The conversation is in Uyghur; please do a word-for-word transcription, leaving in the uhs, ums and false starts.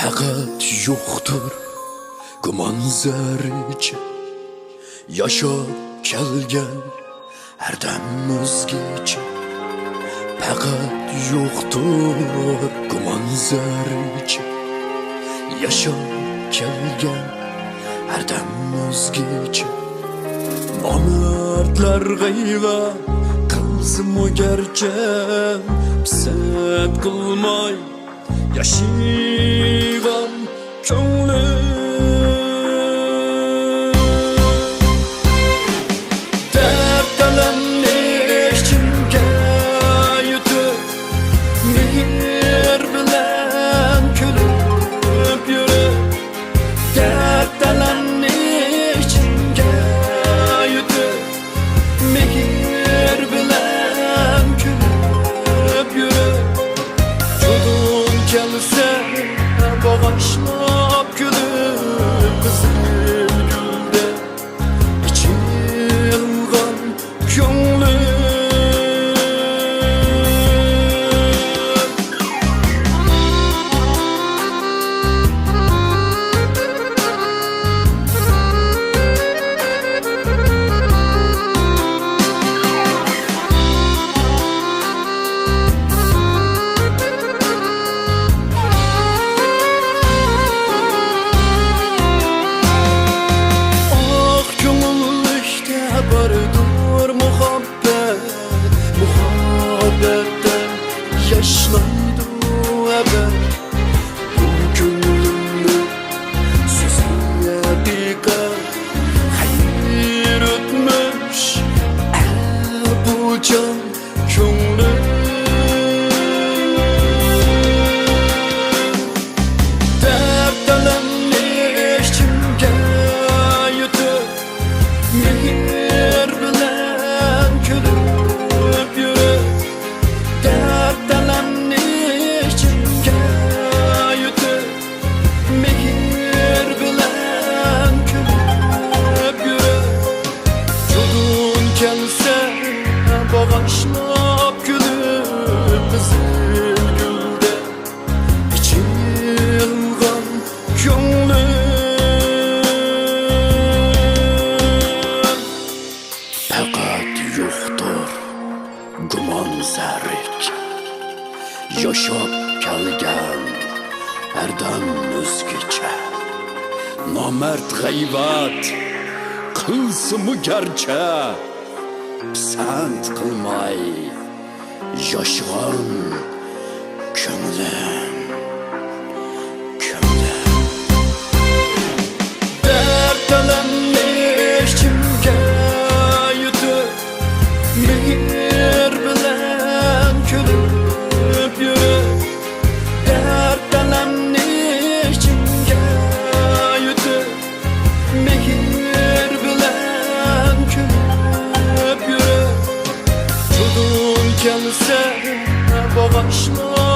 پەقەت يوقتۇر گۇمان زەررىچە، ياشاپ كەلگەن ھەردەم ئۆزگىچە. پەقەت يوقتۇر گۇمان زەررىچە، ياشاپ كەلگەن ھەردەم ئۆزگىچە. نامەردلەر غەيۋەت قىلسىمۇ گەرچە، پىسەنت قىلماي ياشىغان كۆڭلۈم. دەرد-ئەلەمنى ئىچىمگە يۇتۇپ، مېھىر بىلەن كۈلۈپ يۈرۈپ، دەرد-ئەلەمنى ئىچىمگە يۇتۇپ، مېھىر بىلەن كۈلۈپ يۈرۈپ، جۇدۇن كەلسە باغاشلاپ كۈلۈپ، قىزىل گۈلدەك ئېچىلغان كۆڭلۈم. ئاق كۆڭۈللۈكتە باردۇر مۇھەببەت، مۇھەببەتتە ياشنايدۇ ئەبەد. بۇ كۆڭلۈمنىڭ سۆزى ھەقىقەت، خەير ئۆتمۈش ئە بۇ جان كۆڭلۈم. دەرد-ئەلەمنى ئىچىمگە يۇتۇپ، مېھىر بىلەن كۈلۈپ يۈرۈپ، دەرد-ئەلەمنى ئىچىمگە يۇتۇپ، مېھىر بىلەن كۈلۈپ يۈرۈپ، جۇدۇن كەلسە باغاشلاپ كۈلۈپ، قىزىل گۈلدەك ئېچىلغان كۆڭلۈم. پەقەت يوقتۇر گۇمان زەررىچە، ياشاپ كەلگەن ھەردەم ئۆزگىچە. نامەرد غەيۋەت قىلسىمۇ گەرچە، پىسەنت قىلماي ياشىغان كۆڭلۈم، كۆڭلۈم. دەرد-ئەلەمنى ئىچىمگە يۇتۇپ، مېھىر بىلەن كۈلۈپ يۈرۈپ، دەرد-ئەلەمنى ئىچىمگە يۇتۇپ، مېھىر بىلەن كۈلۈپ يۈرۈپ، جۇدۇن كەلسە باغاشلاپ